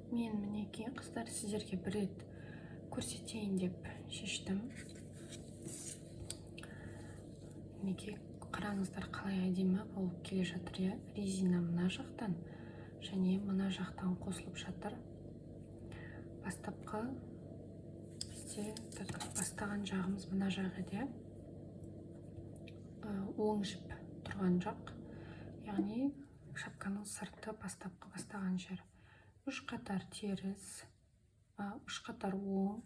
Мен, мінекей, қыздар, сіздерге бір рет көрсетейін деп шештім. Мінекей, қараңыздар, қалай әдемі болып келе жатыр, иә. Резина мына жақтан және мына жақтан қосылып жатыр. Бастапқы бізде, так, бастаған жағымыз мына жақ еді, иә. Оң жіп тұрған жақ, яғни шапканың сырты, бастапқы бастаған жер. 3 қатар теріс, 3 қатар оң,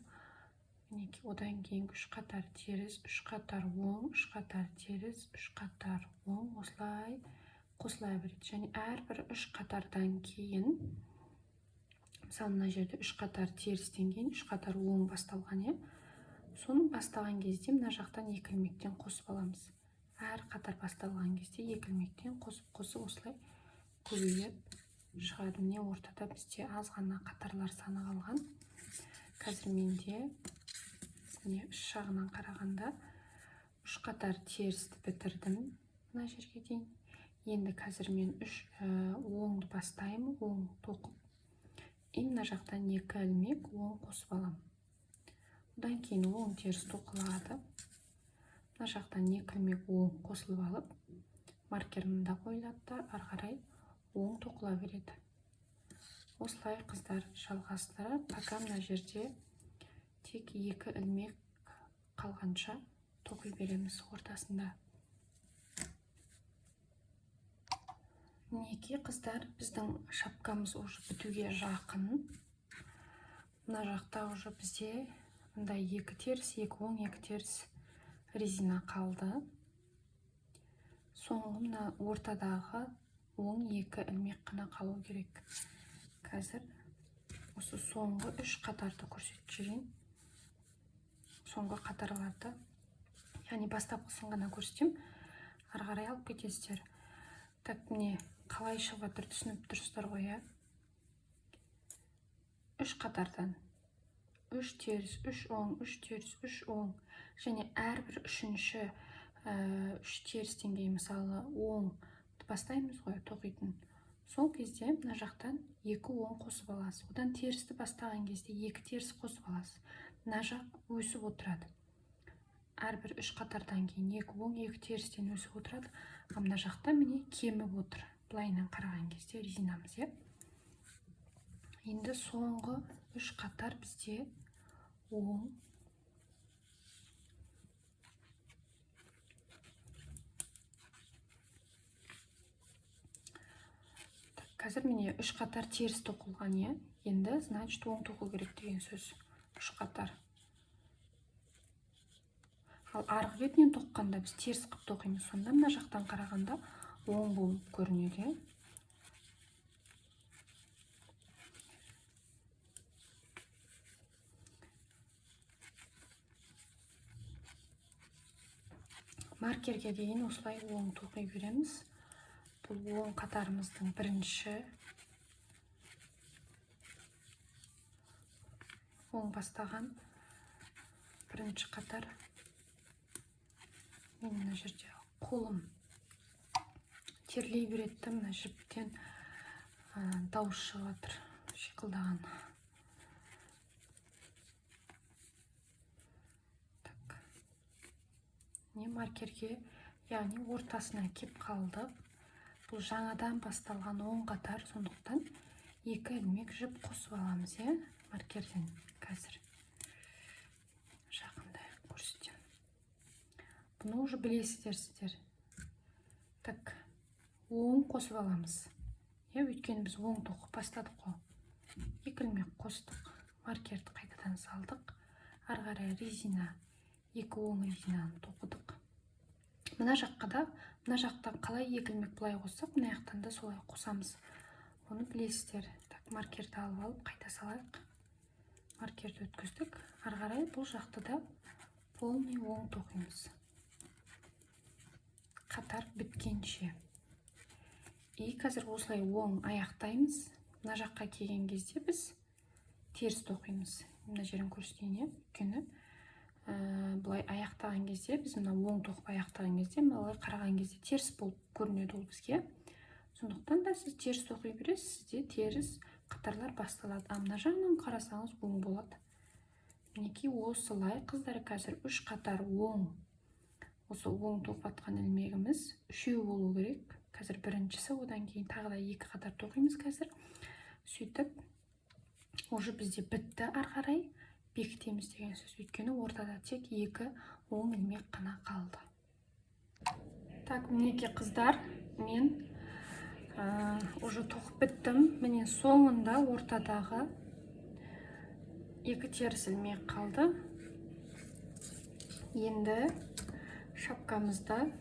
мінекей, одан кейін 3 қатар теріс, 3 қатар оң, 3 қатар теріс, 3 қатар оң, осылай қосыла береді. Және әрбір 3 қатардан кейін, мысалы, мына жерде 3 қатар терістен кейін 3 қатар оң басталған, иә. Соны бастаған кезде мына жақтан 2 ілмектен қосып аламыз. Әр қатар басталған кезде 2 ілмектен қосып қосып осылай көбейіп шығады. Міне, ортада бізде аз ғана қатарлар саны қалған. Қазір менде, міне, үш жағынан қарағанда 3 қатар терісті бітірдім мына жерге дейін. Енді қазір мен 3 оңды бастаймын, оң тоқып, и мына жақтан 2 ілмек оң қосып аламын. Одан кейін оң теріс тоқылады. Мына жақтан 2 ілмек оң қосылып алып, маркер мында қойылады да, ары қарай оң тоқыла береді. Осылай, қыздар, жалғастырып, пока мына жерде тек 2 ілмек қалғанша тоқи береміз ортасында. Мінекей, қыздар, біздің шапкамыз уже бітуге жақын. Мына жақта уже бізде мындай 2 теріс, 2 оң, 2 теріс резина қалды. Соңғы мына ортадағы оң 2 ілмек қана қалу керек. Қазір осы соңғы 3 қатарды көрсетіп жіберейін. Соңғы қатарларды, яғни бастапқысын ғана көрсетемін, ары қарай алып кетесіздер. Так, міне, қалай шығып жатыр, түсініп тұрсыздар ғой, иә? 3 қатардан 3 теріс, 3 оң, 3 теріс, 3 оң, және әрбір үшінші 3 терістен кейін, мысалы, оң бастаймыз ғой тоқитын, сол кезде мына жақтан 2 оң қосып аласыз. Одан терісті бастаған кезде 2 теріс қосып аласыз. Мына жақ өсіп отырады. Әрбір 3 қатардан кейін 2 оң, 2 терістен өсіп отырады. Ал мына жақта, міне, кеміп отыр. Былайынан қараған кезде резинамыз, иә. Енді соңғы 3 қатар бізде оң. Қазір, міне, 3 қатар теріс тоқылған, иә. Енді, значит, оң тоқу керек деген сөз. 3 қатар. Ал арғы бетінен тоққанда біз теріс қылып тоқимыз. Сонда мына жақтан қарағанда оң болып көрінеді. Маркерге дейін осылай оң тоқи береміз. Бұл оң қатарымыздың бірінші оң бастаған бірінші қатар. Мен мына жерде қолым терлей береді, мына жіптен дауыс шығып жатыр, шиқылдаған. Так, не маркерге, яғни ортасына кеп қалдық. Бұл жаңадан басталған оң қатар, сондықтан 2 ілмек жіп қосып аламыз, иә, маркерден. Қазір жақында көрсетемін. Бұны уже білесіздер сіздер. Так, оң қосып аламыз. Иә, өйткені біз оң тоқып бастадық қой. 2 ілмек қостық, маркерді қайтадан салдық. Ары қарай резина, 2 оң резинаны тоқыдық. Мына жаққа да, мына жақтан қалай 2 ілмек былай қоссақ, мына жақтан да солай қосамыз. Оны білесіздер. Так, маркерді алып алып қайта салайық. Маркерді өткіздік. Ары қарай бұл жақты да полный оң тоқимыз. Қатар біткенше. И қазір осылай оң аяқтаймыз. Мына жаққа келген кезде біз теріс тоқимыз. Мына жерін көрсетейін, иә. Өйткені былай аяқтаған кезде, біз мына оң тоқып аяқтаған кезде, былай қараған кезде теріс болып көрінеді ол бізге. Сондықтан да сіз теріс тоқи бересіз, сізде теріс Қатарлар басталады. А мына жағынан қарасаңыз, оң болады. Мінекей, осылай, қыздар. Қазір үш қатар оң, осы оң тоқып жатқан ілмегіміз үшеу болу керек. Қазір біріншісі, одан кейін тағы да екі қатар тоқимыз қазір. Сөйтіп, уже бізде бітті, ары қарай бекітеміз деген сөз, өйткені ортада тек екі оң ілмек қана қалды. Так, мінекей, қыздар, мен уже тоқып біттім. Міне, соңында ортадағы екі теріс ілмек қалды. Енді шапкамызды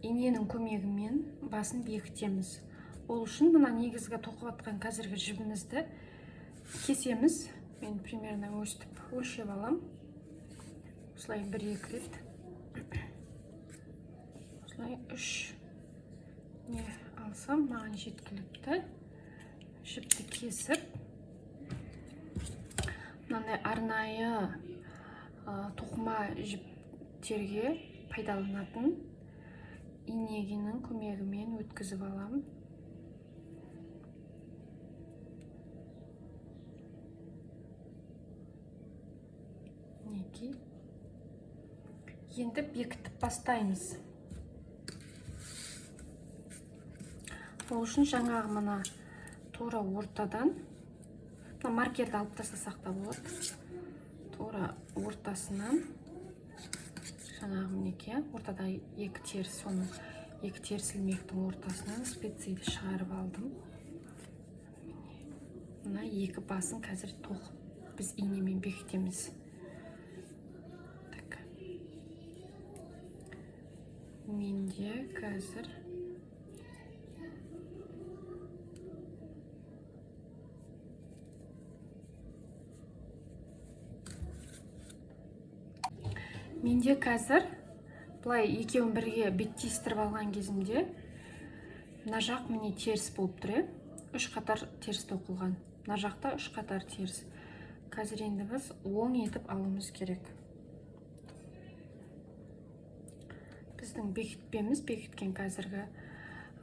иненің көмегімен басын бекітеміз. Ол үшін мына негізгі тоқып жатқан қазіргі жібімізді кесеміз. Мен примерно өстіп өлшеп алам, осылай бір екі рет, осылай үш не алсам, маған жеткілікті. Жіпті кесіп, мынандай арнайы тоқыма жіптерге пайдаланатын инегінің көмегімен өткізіп аламын. Мінекей, енді бекітіп бастаймыз. Ол үшін жаңағы мына тура ортадан, мына маркерді алып тастасақ та болады, тура ортасынан жаңағы, мінекей, ортада екі теріс, соның екі теріс ілмектің ортасынан спицияды шығарып алдым. Мына екі басын қазір тоқып, біз инемен бекітеміз. Так, менде қазір былай екеуін бірге беттестіріп алған кезімде, мына жақ, міне, теріс болып тұр, иә, үш қатар теріс тоқылған, мына жақта үш қатар теріс. Қазір енді біз оң етіп алуымыз керек. Біздің бекітпеміз, бекіткен қазіргі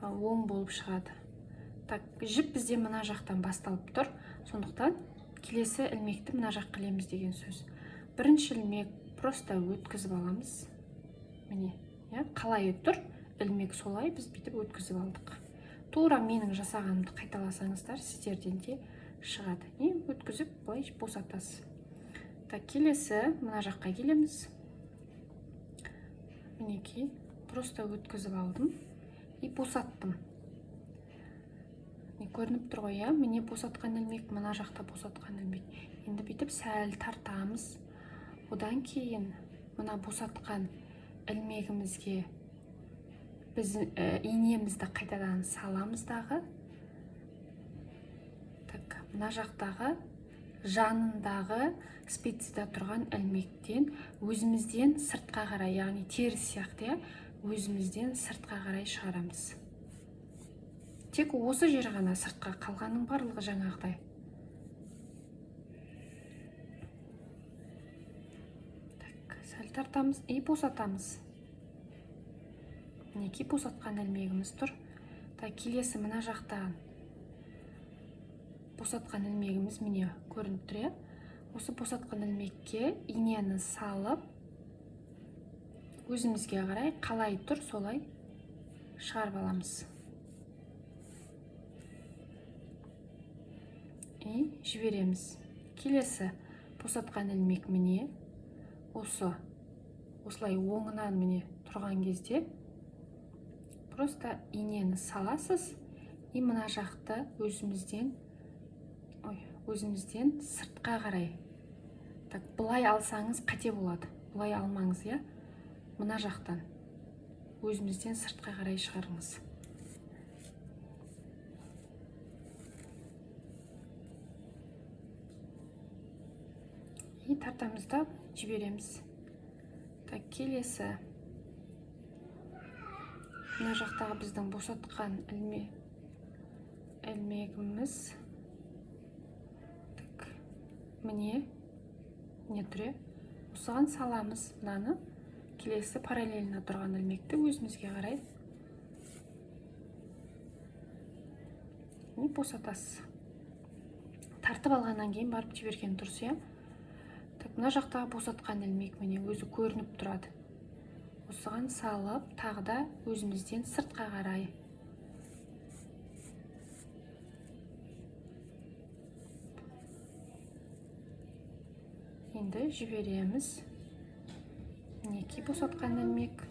оң болып шығады. Так, жіп бізде мына жақтан басталып тұр, сондықтан келесі ілмекті мына жаққа ілеміз деген сөз. Бірінші ілмек просто өткізіп аламыз. Міне, иә, қалай тұр ілмек, солай біз бүйтіп өткізіп алдық. Тура менің жасағанымды қайталасаңыздар, сіздерден де шығады. И өткізіп, былай босатасыз. Так, келесі мына жаққа келеміз. Мінекей, просто өткізіп алдым и босаттым. Міне, көрініп тұр ғой, иә? Міне, босатқан ілмек, мына жақта босатқан ілмек. Енді бүйтіп сәл тартамыз. Одан кейін мына босатқан ілмегімізге біз инемізді қайтадан саламыз дағы, так, мына жақтағы жанындағы спицада тұрған ілмектен өзімізден сыртқа қарай, яғни теріс сияқты, иә, өзімізден сыртқа қарай шығарамыз. Тек осы жер ғана сыртқа, қалғанның барлығы жаңағыдай. Так, сәл тартамыз и босатамыз. Мінекей, босатқан ілмегіміз тұр. Так, келесі мына жақтан босатқан ілмегіміз, міне, көрініп тұр, иә. Осы босатқан ілмекке инені салып, өзімізге қарай, қалай тұр, солай шығарып аламыз и жібереміз. Келесі босатқан ілмек, міне, осы осылай оңынан, міне, тұрған кезде просто инені саласыз и мына жақты өзімізден, ой, өзімізден сыртқа қарай. Так, былай алсаңыз, қате болады, былай алмаңыз, иә, мына жақтан өзімізден сыртқа қарай шығарыңыз. И тартамыз да жібереміз. Так, келесі мына жақтағы біздің босатқан ілмегіміз, так, міне, міне тұр, иә. Осыған саламыз мынаны, келесі параллельно тұрған ілмекті өзімізге қарай. И босатасыз. Тартып алғаннан кейін барып жіберген дұрыс, иә. Так, мына жақтағы босатқан ілмек міне өзі көрініп тұрады. Осыған салып, тағы да өзімізден сыртқа қарай. Енді жібереміз. Мінекей босатқан ілмек.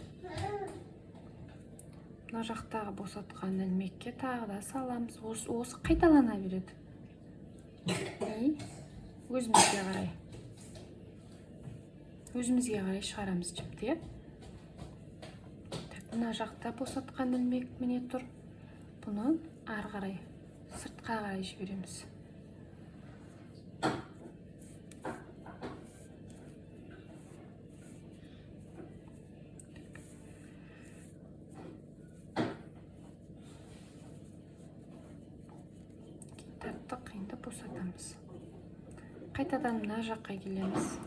Мына жақтағы босатқан ілмекке тағы да саламыз. Осы қайталана береді. И өзімізге қарай. Өзімізге қарай шығарамыз жіпті, иә. Так, мына жақта босатқан ілмек міне тұр. Бұны ары қарай, сыртқа қарай жібереміз. Тарттық, енді босатамыз. Қайтадан мына жаққа келеміз.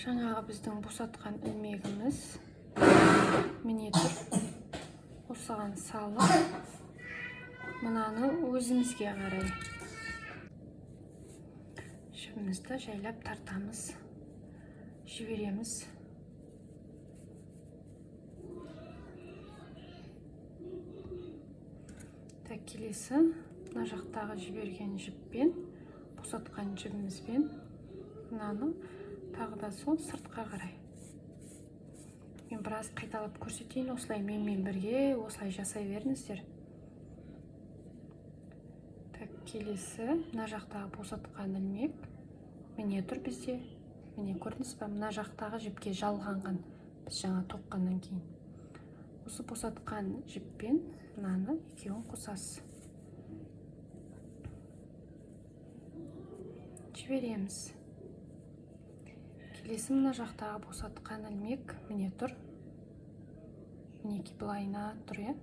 Жаңағы біздің босатқан ілмегіміз міне тұр. Осыған салып, мынаны өзімізге қарай жібімізді жайлап тартамыз, жібереміз. Так, келесі мына жақтағы жіберген жіппен, босатқан жібімізбен мынаны тағы да сол сыртқа қарай. Мен біраз қайталап көрсетейін, осылай менімен бірге осылай жасай беріңіздер. Так, келесі мына жақтағы босатқан ілмек міне тұр бізде. Міне көрдіңіз ба, мына жақтағы жіпке жалғанған біз жаңа тоққаннан кейін. Осы босатқан жіппен мынаны екеуін қосасыз. Жібереміз. Келесі мына жақтағы босатқан ілмек міне тұр. Мінекей былайына тұр, иә.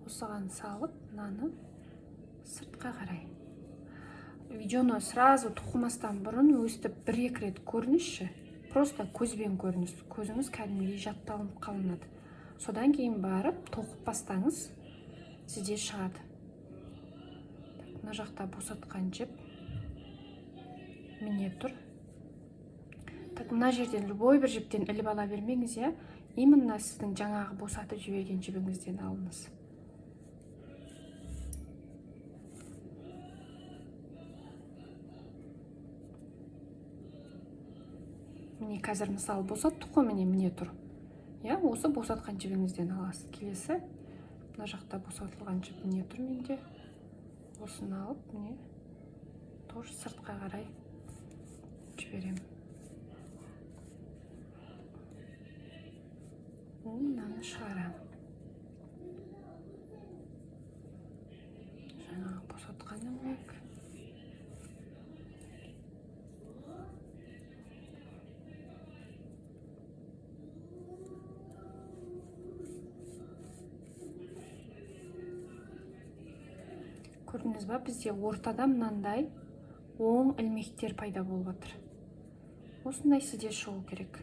Осыған салып мынаны сыртқа қарай. Видеоны сразу тоқымастан бұрын өстіп бір-екі рет көріңізші. Просто көзбен көріңіз. Көзіңіз кәдімгідей жатталынып қалынады. Содан кейін барып тоқып бастаңыз, сізде шығады. Так, мына жақта босатқан жіп міне тұр. Так, мына жерден любой бір жіптен іліп ала бермеңіз, иә. Именно сіздің жаңағы босатып жіберген жібіңізден алыңыз. Міне қазір мысалы босаттық қой, міне, міне тұр. Иә, осы босатқан жібіңізден аласыз. Келесі мына жақта босатылған жіп міне тұр менде. Осыны алып, міне тоже сыртқа қарай жіберемін. Мынаны шығарамын. Жаңағы босатқан ілмек. Көрдіңіз ба, бізде ортада мынандай оң ілмектер пайда болып жатыр. Осындай сізде шығу керек.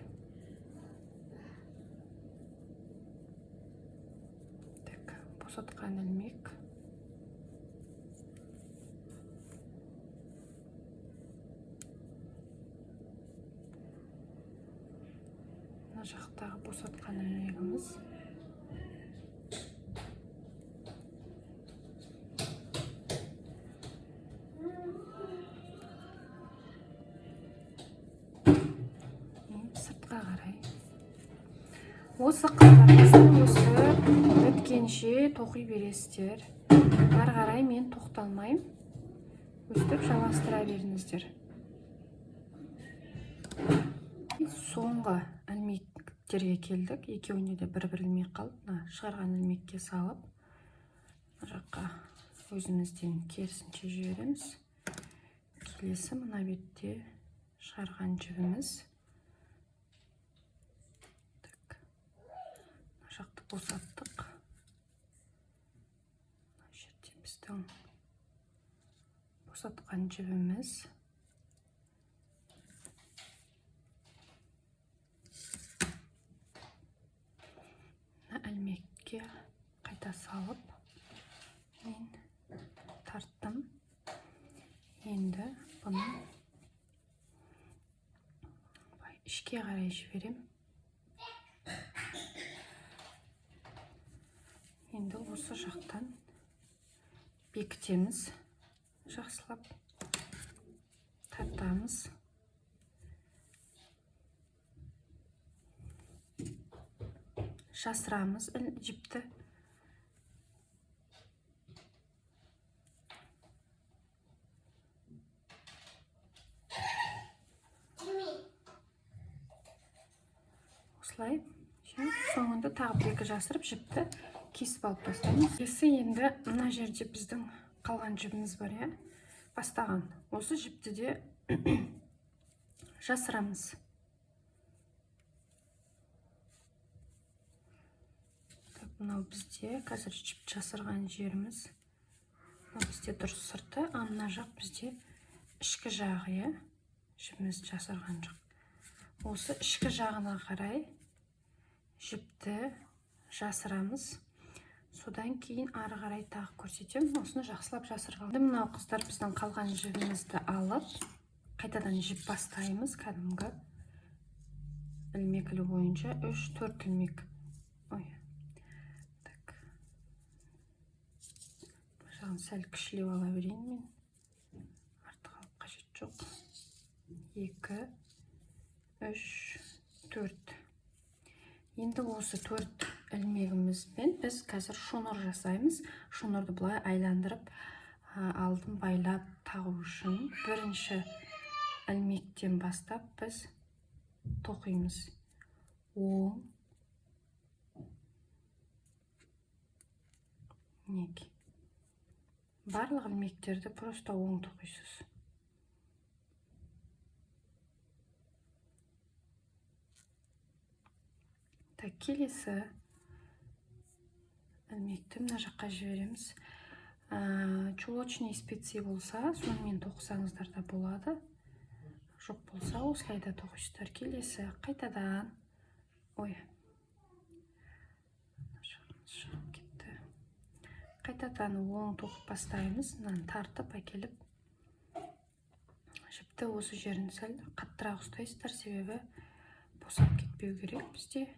Так, босатқан ілмек. Мына жақтағы босатқан ілмегіміз. Сыртқа қарай. Осы қатарымызды өсіп біткенше тоқи бересіздер. Ары қарай мен тоқталмаймын. Өстіп жалғастыра беріңіздер. Соңғы ілмектерге келдік. Екеуіне де бір-бір ілмек қалды. Мына шығарған ілмекке салып, мына жаққа өзімізден керісінше жібереміз. Келесі мына бетте шығарған жібіміз. Так, мына жақты босаттық. Мына жерде біздің босатқан жібіміз. Мына ілмекке Қайта салып мен тарттым. Енді бұны былай ішке қарай жіберем. Енді осы жақтан бекітеміз, жақсылап тартамыз. Жасырамыз жіпті. Осылай және соңында тағы бір екі жасырып, жіпті кесіп алып тастаймыз. Келесі енді мына жерде біздің қалған жібіміз бар, иә, бастаған. Осы жіпті де жасырамыз. Так, мынау бізде қазір жіп жасырған жеріміз. Мынау бізде дұрыс сырты, а мына жақ бізде ішкі жағы, иә, жібіміз жасырған жақ. Осы ішкі жағына қарай жіпті жасырамыз. Содан кейін ары қарай тағы көрсетемін. Осыны жақсылап жасырып алдым. Мынау, қыздар, біздің қалған жібімізді алып, қайтадан жіп бастаймыз. Кәдімгі ілмек ілу бойынша 3-4 ілмек. Ой, так, бұл жағын сәл кішілеу ала берейін мен, артық алып қажет жоқ. 2, 3, 4. Енді осы төрт ілмегімізбен біз қазір шнур жасаймыз. Шнурды былай айландырып, алдын байлап тағу үшін бірінші ілмектен бастап біз тоқимыз. Оң, мінекей, барлық ілмектерді просто оң тоқисыз. Так, келесі ілмекті мына жаққа жібереміз. Чулочный спицы болса, сонымен тоқысаңыздар да болады, жоқ болса, осылай да тоқисыздар. Келесі қайтадан, ой, мына жағымыз шығып кетті. Қайтадан оң тоқып бастаймыз. Мынаны тартып әкеліп, жіпті осы жерін сәл қаттырақ ұстайсыздар, себебі босап кетпеу керек бізде.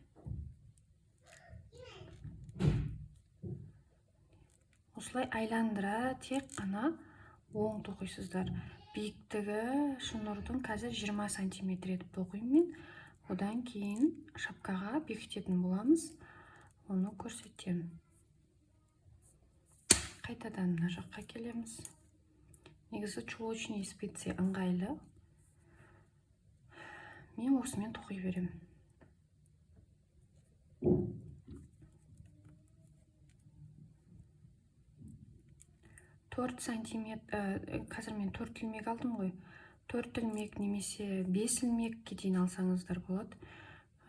Осылай айландыра тек қана оң тоқисыздар. Биіктігі шнурдың қазір 20 сантиметр етіп тоқимын мен. Одан кейін шапкаға бекітетін боламыз, оны көрсетемін. Қайтадан мына жаққа келеміз. Негізі чулочный спицы ыңғайлы, мен осымен тоқи беремін. 4 сантиметр. Қазір мен төрт ілмек алдым ғой. Төрт ілмек немесе бес ілмекке дейін алсаңыздар болады.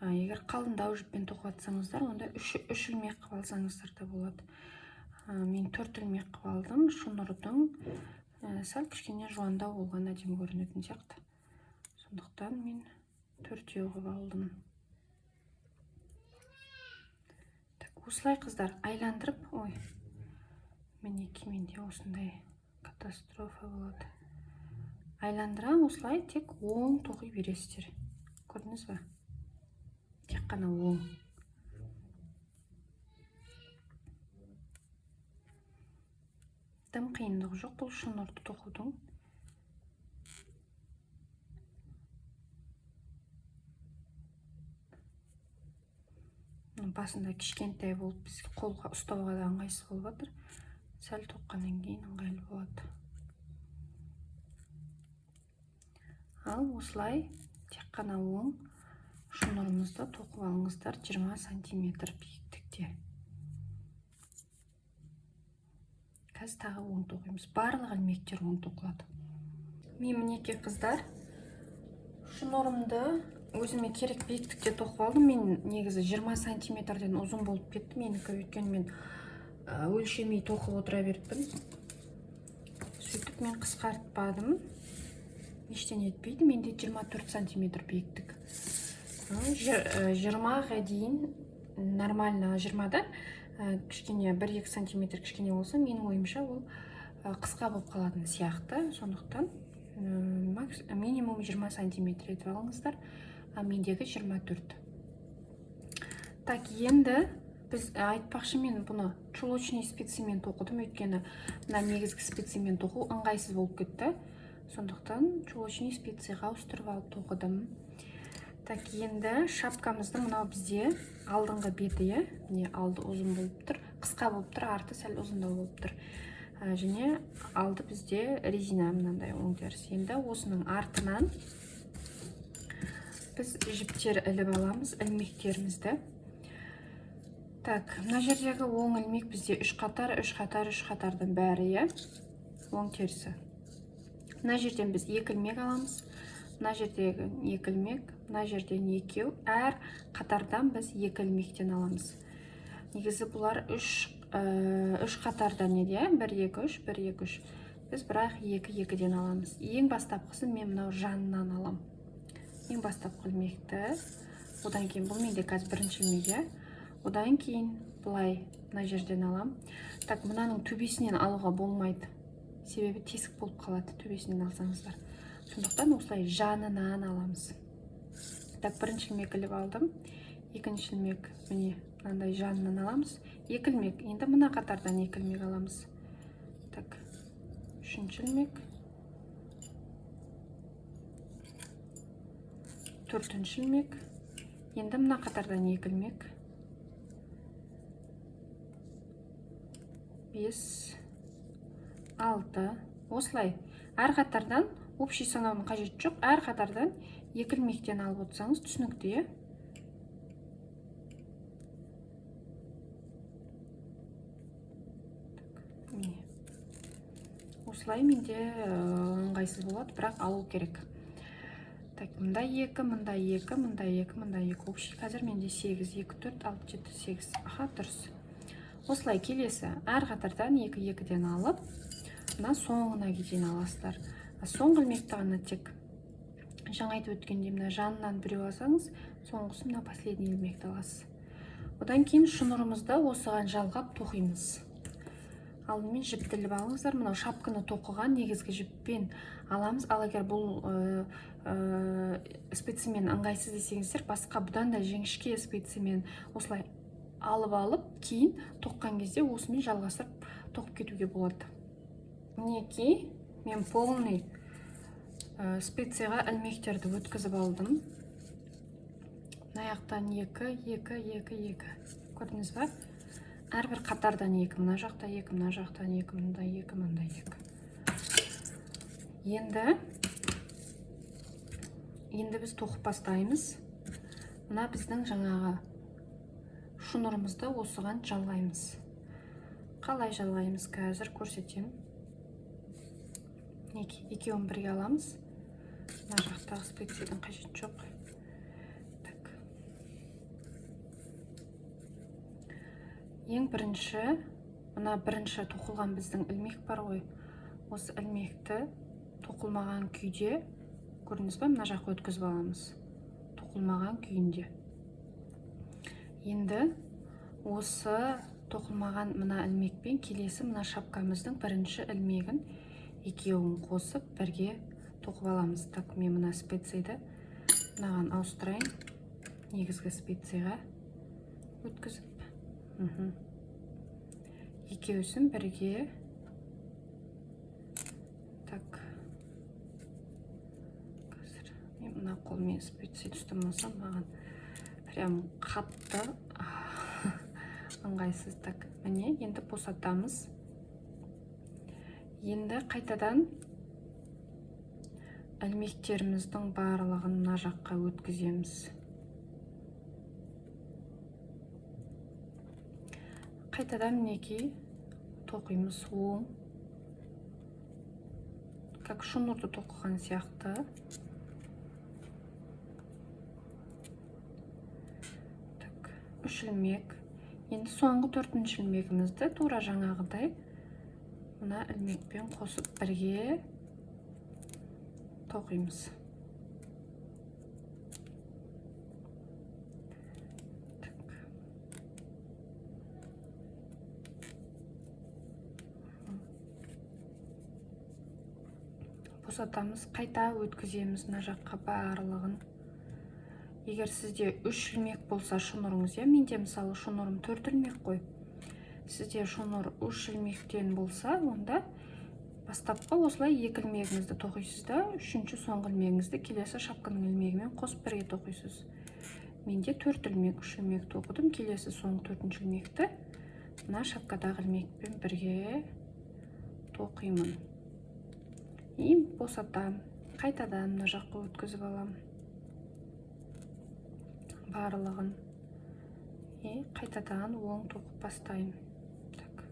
Егер қалыңдау жіппен тоқып жатсаңыздар, онда үш ілмек қылып алсаңыздар да болады. Мен төрт ілмек қылып алдым. Шнурдың сәл кішкене жуандау болған әдемі көрінетін сияқты, сондықтан мен төртеу қылып алдым. Так, осылай, қыздар, айландырып. Ой, мінекей, менде осындай катастрофа болады. Айландыра осылай тек оң тоқи бересіздер, көрдіңіз ба? Тек қана оң. Дым қиындығы жоқ бұл шнурды тоқудың. Басында кішкентай болып, бізге қолға ұстауға да ыңғайсыз болып жатыр. Сәл тоққаннан кейін ыңғайлы болады. Ал осылай тек қана оң шнурымызды тоқып алыңыздар 20 сантиметр биіктікте. Қазір тағы оң тоқимыз. Барлық ілмектер оң тоқылады. Мен, мінекей, қыздар, шнурымды өзіме керек биіктікте тоқып алдым. Мен негізі 20 сантиметрден ұзын болып кетті менікі, өйткені мен өлшемей тоқып отыра беріппін. Сөйтіп мен қысқартпадым, ештеңе етпейді. Менде 24 сантиметр биіктік. 20-ға дейін нормально, 20-да Кішкене 1-2 сантиметр кішкене болса, менің ойымша, ол қысқа болып қалатын сияқты. Сондықтан минимум 20 сантиметр етіп алыңыздар, а мендегі 24. Так, енді біз, айтпақшы, мен бұны чулочный спицамен тоқыдым, өйткені мына негізгі спицамен тоқу ыңғайсыз болып кетті. Сондықтан чулочный спицаға ауыстырып алып тоқыдым. Так, енді шапкамыздың мынау бізде алдыңғы беті, иә, міне, алды ұзын болып тұр, қысқа болып тұр, арты сәл ұзындау болып тұр. Және алды бізде резина, мынандай оң теріс. Енді осының артынан біз жіптер іліп аламыз, ілмектерімізді. Так, мына жердегі оң ілмек бізде үш қатар, үш қатар, үш қатардың бәрі, иә, оң терісі. Мына жерден біз екі ілмек аламыз, мына жердегі екі ілмек, мына жерден екеу. Әр қатардан біз екі ілмектен аламыз. Негізі бұлар үш қатардан еді, иә, бір, екі, үш, бір, екі, үш. Біз бірақ екі екіден аламыз. Ең бастапқысын мен мынау жанынан алам, ең бастапқы ілмекті. Одан кейін бұл менде қазір бірінші ілмек, иә. Одан кейін былай мына жерден алам. Так, мынаның төбесінен алуға болмайды, себебі тесік болып қалады төбесінен алсаңыздар. Сондықтан осылай жанынан аламыз. Так, бірінші ілмек іліп алдым, екінші ілмек, міне, мынандай жанынан аламыз екі ілмек. Енді мына қатардан екі ілмек аламыз. Так, үшінші ілмек, төртінші ілмек. Енді мына қатардан екі ілмек, бес, алты. Осылай әр қатардан, общий санаудың қажеті жоқ, әр қатардан екі ілмектен алып отырсаңыз, түсінікті, иә. Так, міне, осылай менде ыңғайсыз болады, бірақ алу керек. Так, мында екі, мында екі, мында екі, мында екі. Общий қазір менде сегіз: екі, төрт, алты, жеті, сегіз. Аха, дұрыс. Осылай келесі әр қатардан екі екіден алып, мына соңына дейін аласыздар. А соңғы ілмекті ғана тек, жаңа айтып өткендей, мына жанынан біреу алсаңыз, соңғысы мына последний ілмекті аласыз. Одан кейін шнурымызды осыған жалғап тоқимыз. Алдымен жіпті іліп алыңыздар. Мынау шапканы тоқыған негізгі жіппен аламыз. Ал егер бұл спицамен ыңғайсыз десеңіздер, басқа бұдан да жіңішке спицамен осылай алып алып, кейін тоққан кезде осымен жалғастырып тоқып кетуге болады. Мінекей, мен полный спицаға ілмектерді өткізіп алдым. Мына жақтан екі, екі, екі, екі, көрдіңіз ба? Әрбір қатардан екі: мына жақта екі, мына жақтан екі, мында екі, мында екі. Енді біз тоқып бастаймыз. Мына біздің жаңағы шнурымызды осыған жалғаймыз. Қалай жалғаймыз, қазір көрсетемін. Мінекей, екеуін бірге аламыз. Мына жақтағы спицаның қажеті жоқ. Так, ең бірінші мына бірінші тоқылған біздің ілмек бар ғой, осы ілмекті тоқылмаған күйде, көрдіңіз ба, мына жаққа өткізіп аламыз тоқылмаған күйінде. Енді осы тоқылмаған мына ілмекпен келесі мына шапкамыздың бірінші ілмегін екеуін қосып, бірге тоқып аламыз. Так, мен мына спицайды мынаған ауыстырайын, негізгі спицаға өткізіп. Екеуісін бірге. Так, қазір мен мына қолмен спицайды ұстамасам, маған прям қатты ыңғайсыз. Так, міне, енді босатамыз. Енді қайтадан ілмектеріміздің барлығын мына жаққа өткіземіз. Қайтадан, мінекей, тоқимыз оң, как шнурды тоқыған сияқты. Так, үш ілмек. Енді соңғы төртінші ілмегімізді тура жаңағыдай мына ілмекпен қосып, бірге тоқимыз. Так. Босатамыз, қайта өткіземіз мына жаққа барлығын. Егер сізде 3 ілмек болса шнурыңыз, иә, менде мысалы шнурым 4 ілмек қой. Сізде шнур 3 ілмектен болса, онда бастапқы осылай 2 ілмегіңізді тоқисыз да, үшінші соңғы ілмегіңізді келесі шапканың ілмегімен қосып бірге тоқисыз. Менде 4 ілмек, 3 ілмек тоқыдым, келесі соңғы төртінші ілмекті мына шапкадағы ілмекпен бірге тоқимын. И босатамын, қайтадан мына жаққа өткізіп аламын барлығын. И қайтадан оң тоқып бастаймын. Так.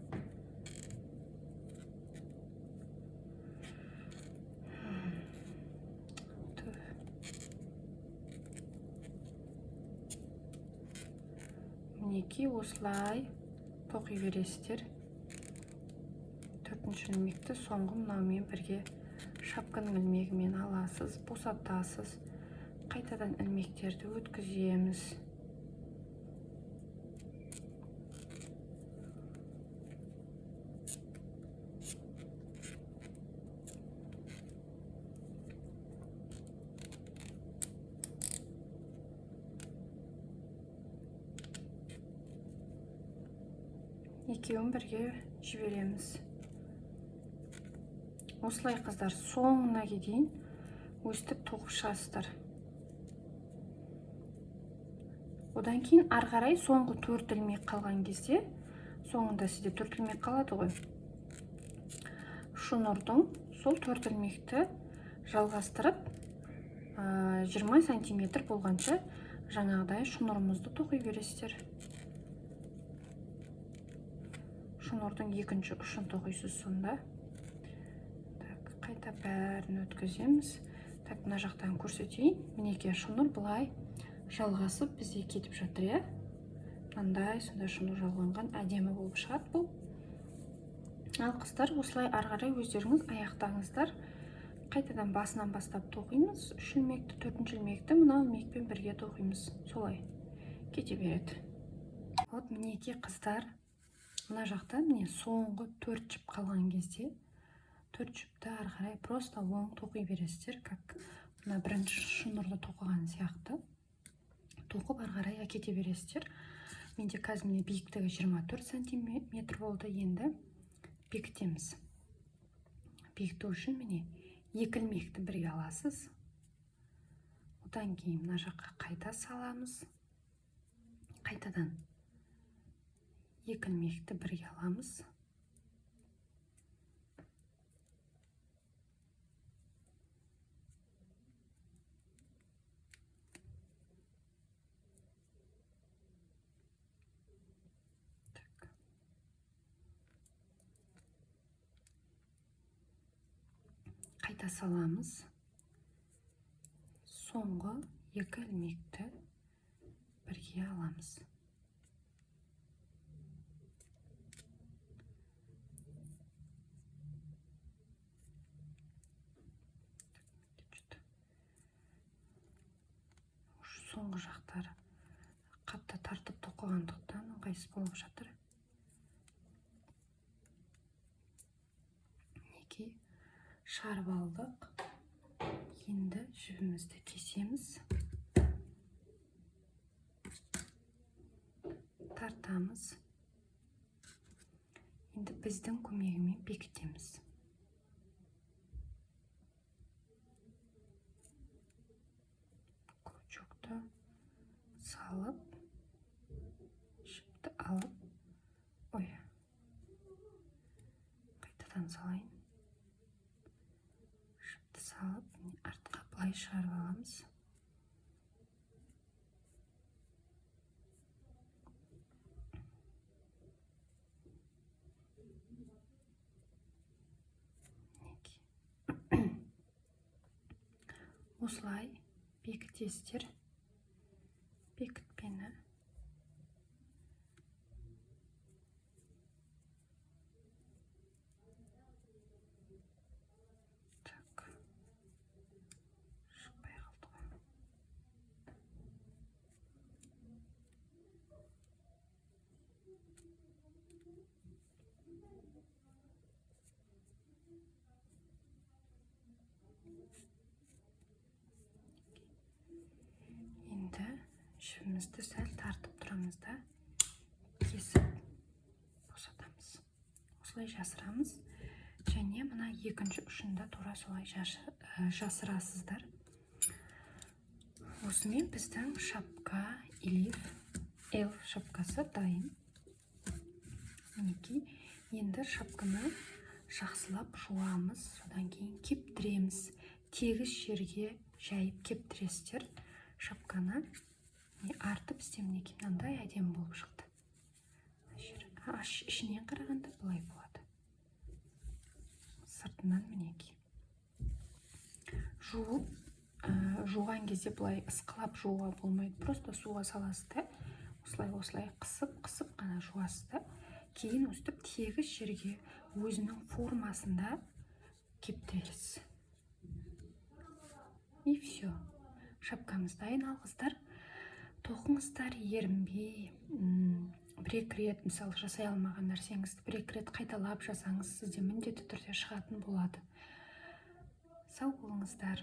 Мінекей осылай тоқи бересіздер. Төртінші ілмекті соңғы мынаумен бірге шапканың ілмегімен аласыз, босатасыз. Қайтадан ілмектерді өткіземіз. Екеуін бірге жібереміз. Осылай қыздар соңына дейін өстіп тоқып шығасыздар. Одан кейін ары қарай соңғы 4 ілмек қалған кезде, соңында сізде 4 ілмек қалады ғой. Шнурдың сол 4 ілмекті жалғастырып, 20 сантиметр болғанша жаңағыдай шнурымызды тоқи бересіздер. Шнурдың екінші ұшын тоқисыз сонда. Так, қайта бәрін өткіземіз. Так, мына жақтан көрсетейін. Мінекей шнур былай жалғасып бізде кетіп жатыр, иә? Мынандай сондай шнур жалғанған әдемі болып шығады бұл. Ал қыздар, осылай ары қарай өздеріңіз аяқтаңыздар. Қайтадан басынан бастап тоқимыз. 3 ілмекті, 4 ілмекті мына ілмекпен бірге тоқимыз. Солай кете береді. Вот мінекей қыздар, мына жақта міне соңғы 4 жіп қалған кезде 4 жіпті ары қарай просто оң тоқи бересіздер, как мына бірінші шнурды тоқыған сияқты. Тоқып ары қарай әкете бересіздер. Менде қазір міне биіктігі 24 сантиметр болды. Енді бекітеміз. Бекіту үшін міне 2 ілмекті бірге аласыз. Одан кейін мына жаққа қайта саламыз. Қайтадан 2 ілмекті бірге аламыз. Так. Қайта саламыз. Соңғы 2 ілмекті бірге аламыз. Соңғы жақтары қатты тартып тоқығандықтан ыңғайсыз болып жатыр. Мінекей шығарып алдық. Енді жібімізді кесеміз. Тартамыз. Енді біздің көмегімен бекітеміз. Крючокты салып, жіпті алып, ой, қайтадан салайын. Жіпті салып, міне артқа былай шығарып аламыз. Мінекей. Осылай бекітесіздер. Бекітпені. Так. Шықпай қалды ғой. Жібімізді сәл тартып тұрамыз да, кесіп босатамыз. Осылай жасырамыз және мына екінші ұшында тура солай жасырасыздар. Осымен біздің шапка, эльф эльф шапкасы дайын. Мінекей, енді шапканы жақсылап жуамыз, содан кейін кептіреміз. Тегіс жерге жайып кептіресіздер шапканы. Міне, арты бізде, мінекей, мынандай әдемі болып шықты. Мына жері. Ішінен қарағанда былай болады, сыртынан, мінекей. Жуып, жуған кезде былай ысқылап жууға болмайды, просто суға саласыз да, осылай, осылай қысып қысып қана жуасыз да, кейін өстіп тегіс жерге өзінің формасында кептіресіз. И все, шапкамыз дайын. Ал қыздар, тоқыңыздар, ерінбей. Бір екі рет, мысалы, жасай алмаған нәрсеңізді бір екі рет қайталап жасаңыз, сізде міндетті түрде шығатын болады. Сау болыңыздар.